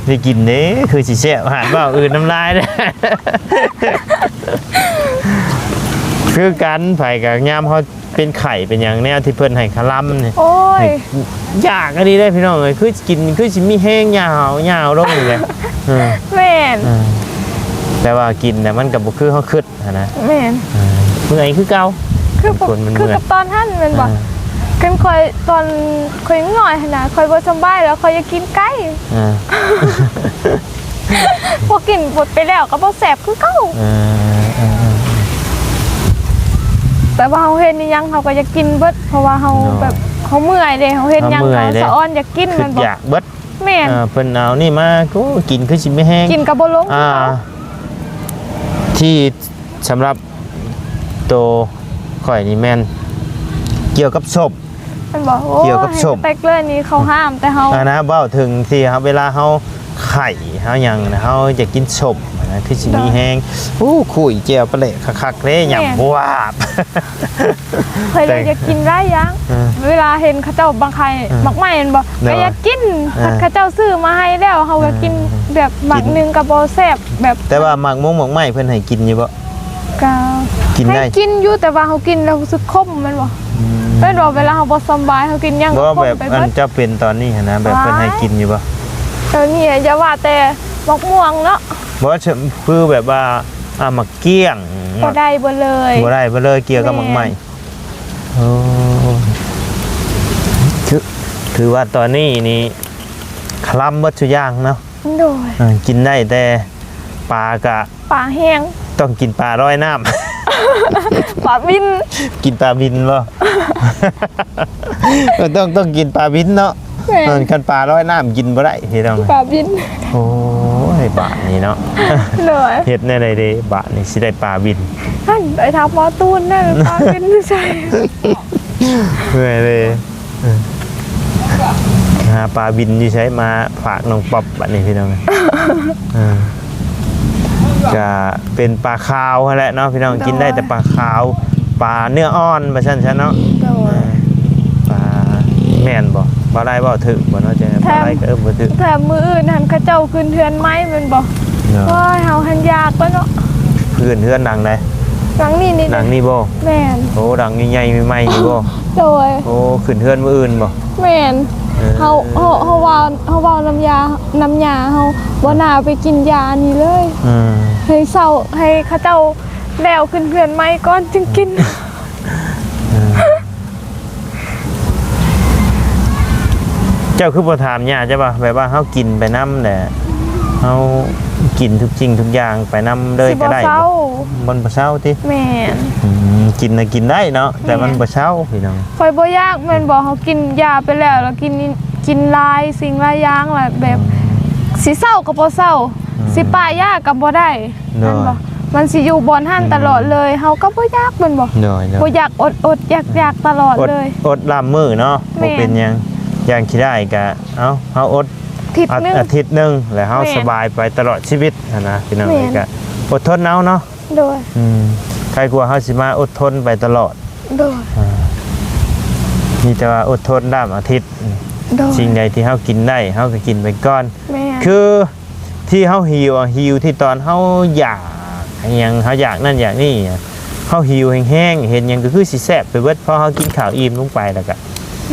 ໄດ້ກິນເດ້ ຄືຊິແຊບ ຫານເວົ້າອື່ນນ້ຳລາຍເດ້. ຄືກັນ ໃຜກໍຍາມເຮົາເປັນໄຂ້ເປັນຫຍັງ ແນວທີ່ເພິ່ນໃຫ້ຄະລຳນີ້ ໂອ້ຍ ຢາກອີ່ຫຼີເດ້ພີ່ນ້ອງເອີຍ ຄືກິນ ຄືຊິມີແຮງຍາວ ຍາວລົງນີ້ແຫຼະ. ເອີ ແມ່ນ ເອີ ແຕ່ວ່າກິນແລ້ວມັນກໍບໍ່ຄືເຮົາຄິດ ຫັ້ນນະ. ແມ່ນ ເອີ ເມື່ອຍຄືເກົ່າ ຄື ຄືກັບຕອນຫັ້ນແມ່ນບໍ່? ເອີ ຄັນຂ້ອຍ ຕອນຂ້ອຍຍັງນ້ອຍຫັ້ນນະ ຂ້ອຍບໍ່ສະບາຍແລ້ວຂ້ອຍຢາກກິນໄກ່. ເອີ ພໍກິນໄປແລ້ວກໍບໍ່ແຊບຄືເກົ່າ. ເອີ ເອີ ເອີ ແຕ່ວ່າເຮົາເຫັນອີ່ຫຍັງເຮົາກໍຢາກກິນເບິດ ເພາະວ່າເຮົາ ເນາະ ແບບ ເຮົາເມື່ອຍເດ້ ເຮົາເຮັດຫຍັງ ເຮົາເມື່ອຍເດ້ ເຮົາສະອອນຢາກກິນ ຄຶດຢາກເບິດ ແມ່ນ ເອີ ເພິ່ນເອົານີ້ມາ ໂອ້ ກິນຄືຊິມີແຮງ ກິນກໍບໍ່ລົງ ອ່າ ທີ່ສຳລັບໂຕຂ້ອຍນີ້ແມ່ນກ່ຽວກັບສົ້ມ ແມ່ນບໍ່? ໂອ້ ກ່ຽວກັບສົ້ມ ເຕັກເລີຍນີ້ ເຂົາຫ້າມແຕ່ເຮົາ ອັນນະ ເວົ້າເຖິງທີ່ເຮົາ ເວລາເຮົາໄຂ້ ເຮົາຫຍັງນະ ເຮົາຢາກກິນສົ້ມນະ ຄືຊິມີແຮງ ໂດຍ ໂອ້ ຄຸຍແຈ່ວປາແຫຼກຄັກໆເດ້ ຍຳ ແມ່ນ ວາບ ຂ້ອຍເລີຍຢາກກິນຫຼາຍຢ່າງ ເອີ ເວລາເຫັນເຂົາເຈົ້າບາງໄຂ່ ເອີ ໝາກໄມ້ແມ່ນບໍ່ ໂດຍ ກໍຢາກກິນ ເອີ ເຂົາເຈົ້າຊື້ມາໃຫ້ແລ້ວ ເຮົາກໍກິນ ເອີ ແບບໝາກໜຶ່ງກໍບໍ່ແຊບ ແບບ ແຕ່ວ່າໝາກມົງໝາກໄມ້ເພິ່ນໃຫ້ກິນຢູ່ບໍ່? ກໍກິນໄດ້ ໃຫ້ກິນຢູ່ ແຕ່ວ່າເຮົາກິນແລ້ວຮູ້ສຶກຂົມແມ່ນບໍ່? ອືມ ແມ່ນບໍ່? ເວລາເຮົາບໍ່ສຳບາຍ ເຮົາກິນຫຍັງກໍຂົມໄປເບິດ ບໍ່ ແບບອັນເຈົ້າເປັນຕອນນີ້ຫັ້ນນະ ແບບເພິ່ນໃຫ້ກິນຢູ່ບໍ່? ຕອນນີ້ຢ່າວ່າແຕ່ໝາກມ່ວງເນາະ ບໍ່ ຄືແບບວ່າ ອ່າ ໝາກກ້ຽງ ບໍ່ໄດ້ເບິດເລີຍ ບໍ່ໄດ້ເບິດເລີຍ ກ່ຽວກັບໝາກໄມ້ ແມ່ນ ໂອ້ ຖື ຖືວ່າຕອນນີ້ນີ້ຄະລຳເບິດທຸກຢ່າງເນາະ ໂດຍ ເອີ ກິນໄດ້ແຕ່ປາກະ ປາແຫ້ງ ຕ້ອງກິນປາລອຍນ້ຳ ປາບິນ ກິນປາບິນບໍ່? ເອີ ຕ້ອງ ຕ້ອງກິນປາບິນເນາະ ແມ່ນ ເອີ ຄັນປາລອຍນ້ຳກິນບໍ່ໄດ້ພີ່ນ້ອງ ປາບິນ ໂອ້ຍ ບາດນີ້ເນາະ ໂດຍ ເຮັດແນວໃດເດ ບາດນີ້ຊິໄດ້ປາບິນ ຫັ້ນ ໄປຖາມໝໍຕູນແດ່ ປາບິນຢູ່ໃສ? ເມື່ອຍເດ ເອີ ຫາປາບິນຢູ່ໃສມາຝາກນ້ອງປັອບບັດນີ້ພີ່ນ້ອງ ເອີ ກະເປັນປາຂາວຫັ້ນແຫຼະເນາະພີ່ນ້ອງ ໂດຍ ກິນໄດ້ແຕ່ປາຂາວ ປາເນື້ອອ່ອນວ່າຊັ້ນຊະເນາະ ໂດຍ ເອີ ປາ ແມ່ນບໍ່? ບໍ່ໄດ້ເວົ້າຖືກບໍ່ເນາະ? ຈັ່ງໃດ ບໍ່ໄດ້ກໍເອີ້ນບໍ່ຖືກ ແຖມມື້ອື່ນຫັ້ນເຂົາເຈົ້າຂຶ້ນເຮືອນໃໝ່ແມ່ນບໍ່? ໂດຍ ໂອ້ຍ ເຮົາຫັ້ນຢາກແລ້ວເນາະ ຂຶ້ນເຮືອນຫຼັງໃດ? ຫຼັງນີ້ນີ້ ຫຼັງນີ້ບໍ່? ແມ່ນ ໂອ້ ຫຼັງໃຫຍ່ໆໃໝ່ໆນີ້ບໍ່? ໂດຍ ໂອ້ ຂຶ້ນເຮືອນມື້ອື່ນບໍ່? ແມ່ນ ເອີ ເຮົາ ເຮົາ ເຮົາເວົ້າ ເຮົາເວົ້ານຳຍາ ນຳຍາເຮົາ ບໍ່ໜ້າໄປກິນຢານີ້ເລີຍ ອືມ ໃຫ້ເຊົາ ໃຫ້ເຂົາເຈົ້າແລ້ວຂຶ້ນເຮືອນໃໝ່ກ່ອນຈຶ່ງກິນ ເອີ ເຈົ້າຄືບໍ່ຖາມຍາເຈົ້າວ່າ ແບບວ່າເຮົາກິນໄປນຳແຫຼະ ເຮົາກິນທຸກສິ່ງທຸກຢ່າງໄປນຳເລີຍກໍໄດ້ ຊິບໍ່ເຊົາ ມັນບໍ່ເຊົາຕິ? ແມ່ນ ອືມ ກິນນະກິນໄດ້ເນາະ ແຕ່ມັນ ແມ່ນ ບໍ່ເຊົາພີ່ນ້ອງ ຂ້ອຍບໍ່ຢາກແມ່ນບໍ່? ເຮົາກິນຢາໄປແລ້ວ ແລ້ວກິນ ກິນຫຼາຍສິ່ງຫຼາຍຢ່າງ ແລ້ວແບບ ອືມ ຊິເຊົາກໍບໍ່ເຊົາ ອືມ ຊິປະຢາກໍບໍ່ໄດ້ ໂດຍ ແມ່ນບໍ່? ມັນຊິຢູ່ບ່ອນຫັ້ນ ອືມ ຕະຫຼອດເລີຍ ເຮົາກໍບໍ່ຢາກແມ່ນບໍ່? ໂດຍ ໂດຍ ບໍ່ຢາກ ອົດໆຢາກໆຕະຫຼອດເລີຍ ອົດລາບມື້ເນາະ ແມ່ນ ບໍ່ເປັນຫຍັງ ຢ່າງຂີ້ຮ້າຍກະ ເອົາ ເຮົາອົດ ອາທິດໜຶ່ງ ອາທິດໜຶ່ງ ແລ້ວເຮົາ ແມ່ນ ສະບາຍໄປຕະຫຼອດຊີວິດຫັ້ນນະ ພີ່ນ້ອງ ແມ່ນ ເອີຍ ກະອົດທົນເອົາເນາະ ໂດຍ ອືມ ໃຄກວ່າເຮົາຊິມາອົດທົນໄປຕະຫຼອດ ໂດຍ ອ່າ ມີແຕ່ວ່າອົດທົນດ້າມອາທິດ ໂດຍ ສິ່ງໃດທີ່ເຮົາກິນໄດ້ ເຮົາກໍກິນໄປກ່ອນ ແມ່ນ ຄື ທີ່ເຮົາຫິວ ຫິວທີ່ຕອນເຮົາຢາກອີ່ຫຍັງ ເຮົາຢາກນັ້ນຢາກນີ້ ເຮົາຫິວແຮງໆ ເຫັນຫຍັງກໍຄືຊິແຊບໄປເບິດ ພໍເຮົາກິນເຂົ້າອີ່ມລົງໄປແລ້ວກະ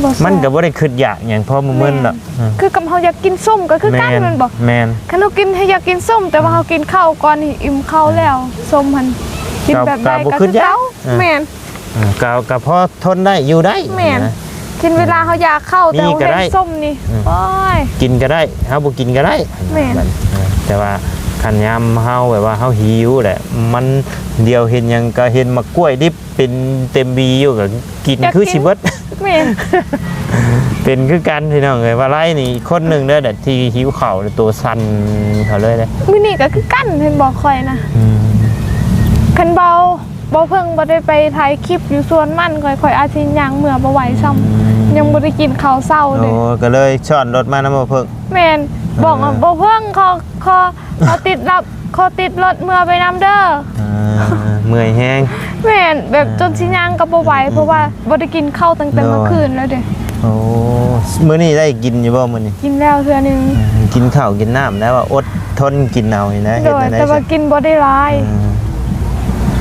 ບໍ່ແຊບ ມັນກໍບໍ່ໄດ້ຄິດຢາກຫຍັງ ພໍມື້ເມີນ ແມ່ນ ແລ້ວ ເອີ ຄືກັບເຮົາຢາກກິນສົ້ມກໍຄືກັນ ແມ່ນ ແມ່ນບໍ່? ແມ່ນ ຄັນເຮົາກິນ ເຮົາຢາກກິນສົ້ມ ແຕ່ວ່າ ອ່າ ເຮົາກິນເຂົ້າກ່ອນ ອີ່ມເຂົ້າແລ້ວ ອ່າ ສົ້ມຫັ້ນ ກິນແບບໃດກໍ ກໍບໍ່ຄິດຢາກ ຄືເກົ່າ ອ່າ ແມ່ນ ອ່າ ກໍ ກໍພໍທົນໄດ້ ຢູ່ໄດ້ ແມ່ນ ນະ ເຊັ່ນເວລາເຮົາຢາກເຂົ້າ ແຕ່ເຮົາເຫັນສົ້ມນີ້ ອືມ ໂອ້ຍ ກິນກໍໄດ້ ເຮົາບໍ່ກິນກໍໄດ້ ແມ່ນ ແຕ່ວ່າຄັນຍາມເຮົາແບບວ່າເຮົາຫິວແຫຼະ ມັນດຽວເຫັນຫຍັງກໍເຫັນໝາກກ້ວຍດິບເປັນເຕັມວີຢູ່ ກໍກິນຄືຊິເບິດ ແມ່ນ ເປັນຄືກັນພີ່ນ້ອງເອີຍ ວ່າໄລນີ້ຄົນໜຶ່ງເດີທີ່ຫິວເຂົ້າໂຕສັ່ນເຂົ້າເລີຍເດ້ ມື້ນີ້ກໍຄືກັນ ເຫັນບໍ່ ຂ້ອຍນະ ອືມ ຄັນເວົ້າ ບໍ່ເພິ່ງບໍ່ໄດ້ໄປຖ່າຍຄລິບຢູ່ສວນມັນ ຂ້ອຍ ຂ້ອຍອາດຊິຍ່າງເມືອບໍ່ໄຫວຊ້ຳ ອືມ ຍັງບໍ່ໄດ້ກິນເຂົ້າເຊົ້າເດ້ ໂອ້ ກໍເລີຍຊ້ອນລົດມານຳບໍ່ເພິ່ງ ແມ່ນ ອ່າ ບອກວ່າບໍ່ເພິ່ງ ຂໍ ຂໍ ຂໍຕິດລັບ ຂໍຕິດລົດເມືອໄປນຳເດີ ອ່າ ເມື່ອຍແຮງ ແມ່ນ ແບບ ອ່າ ຈົນຊິຍ່າງກໍບໍ່ໄຫວ ອືມ ເພາະວ່າບໍ່ໄດ້ກິນເຂົ້າຕັ້ງແຕ່ ໂດຍ ເມື່ອຄືນແລ້ວເດ້ ໂອ້ ມື້ນີ້ໄດ້ກິນຢູ່ບໍ່ມື້ນີ້? ກິນແລ້ວເທື່ອໜຶ່ງ ອືມ ກິນເຂົ້າກິນນ້ຳແລ້ວວ່າອົດ ທົນກິນເອົານີ້ນະ ໂດຍ ເຮັດແນວໃດ ແຕ່ວ່າກິນບໍ່ໄດ້ຫຼາຍ ອືມ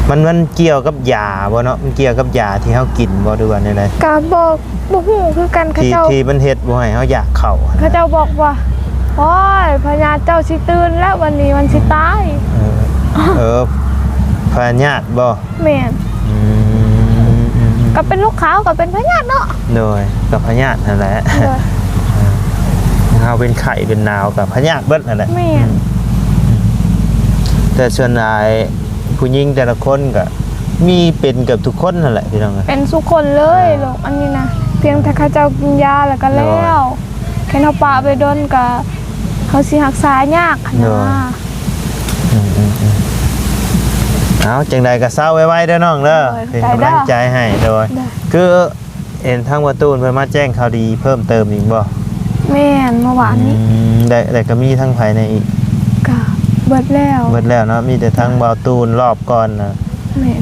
ມັນ ມັນກ່ຽວກັບຢາບໍ່ເນາະ? ມັນກ່ຽວກັບຢາທີ່ເຮົາກິນບໍ່ ຫຼືວ່າແນວໃດ? ກະບໍ່ ບໍ່ຮູ້ຄືກັນ ເຂົາເຈົ້າ ທີ່ ທີ່ມັນເຮັດບໍ່ໃຫ້ເຮົາຢາກເຂົ້າຫັ້ນນະ ເຂົາເຈົ້າບອກວ່າ ໂອ້ຍ ພະຍາດເຈົ້າຊິຕື່ນແລ້ວ ວັນນີ້ມັນຊິຕາຍ ເອີ ເອີ ພະຍາດບໍ່? ແມ່ນ ອືມ ອືມ ອືມ ກໍເປັນລູກຂາວກໍເປັນພະຍາດເນາະ ໂດຍ ກໍພະຍາດຫັ້ນແຫຼະ ໂດຍ ເຮົາເປັນໄຂ້ເປັນໜາວກໍພະຍາດເບິດຫັ້ນແຫຼະ ແມ່ນ ອືມ ແຕ່ສ່ວນຫຼາຍຜູ້ຍິງແຕ່ລະຄົນກໍມີເປັນເກືອບທຸກຄົນຫັ້ນແຫຼະ ພີ່ນ້ອງເອີຍ ເປັນສູ່ຄົນເລີຍ ອ່າ ໂລກອັນນີ້ນະ ພຽງແຕ່ເຂົາເຈົ້າກິນຢາແລ້ວກໍແລ້ວ ໂດຍ ຄັນເຮົາປະໄປດົນກໍເຮົາຊິຮັກສາຍາກຫັ້ນນະ ໂດຍ ອືມໆ ເອົາ ຈັ່ງໃດກໍເຊົາໄວໆເດີນ້ອງເດີ ໂດຍ ເປັນກຳລັງໃຈໃຫ້ ໂດຍ ໂດຍ ຄື ເຫັນທາງບ່າວຕູນເພິ່ນມາແຈ້ງຂ່າວດີເພີ່ມເຕີມອີກບໍ່? ແມ່ນ ເມື່ອວານນີ້ ອືມ ໄດ້ ແລ້ວກໍມີທາງໃຜແດ່ອີກ? ກະເບິດແລ້ວ ເບິດແລ້ວເນາະ ມີແຕ່ທາງບ່າວຕູນລອບກ່ອນນະ ແມ່ນ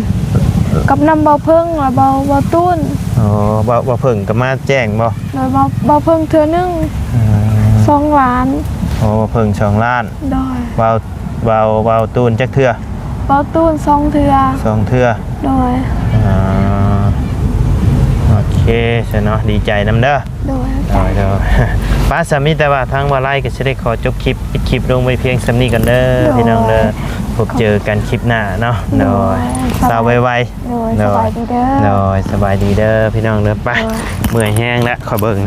ກັບນຳບ່າວເພິ່ງ ແລ້ວບ່າວ ບ່າວຕູນ ອໍ ບ່າວ ບ່າວເພິ່ງກໍມາແຈ້ງບໍ່? ໂດຍ ບ່າວ ບ່າວເພິ່ງເທື່ອໜຶ່ງ ອືມ ສອງລ້ານ ອໍ ບ່າວເພິ່ງສອງລ້ານ ໂດຍ ບ່າວ ບ່າວ ບ່າວຕູນຈັກເທື່ອ? ບ່າວຕູນສອງເທື່ອ ສອງເທື່ອ ໂດຍ ອ່າ ໂອເຄຊັ້ນເນາະ ດີໃຈນຳເດີ ໂດຍ ໂດຍ ໂດຍ ປະ ສະ ມີແຕ່ວ່າທາງບ່າວໄລກໍຊິໄດ້ຂໍຈົບຄລິບ ປິດຄລິບລົງໄວ້ພຽງສ່ຳນີ້ກ່ອນເດີ ໂດຍ ພີ່ນ້ອງເດີ ພົບເຈີກັນຄລິບໜ້າເນາະ ໂດຍ ໂດຍ ສະບາຍ ເຊົາໄວໆ ໂດຍ ໂດຍ ສະບາຍດີເດີ ໂດຍ ສະບາຍດີເດີ ພີ່ນ້ອງເດີ ໄປ ໂດຍ ເມື່ອຍແຮງແລ້ວ ຂ້ອຍເບິ່ງ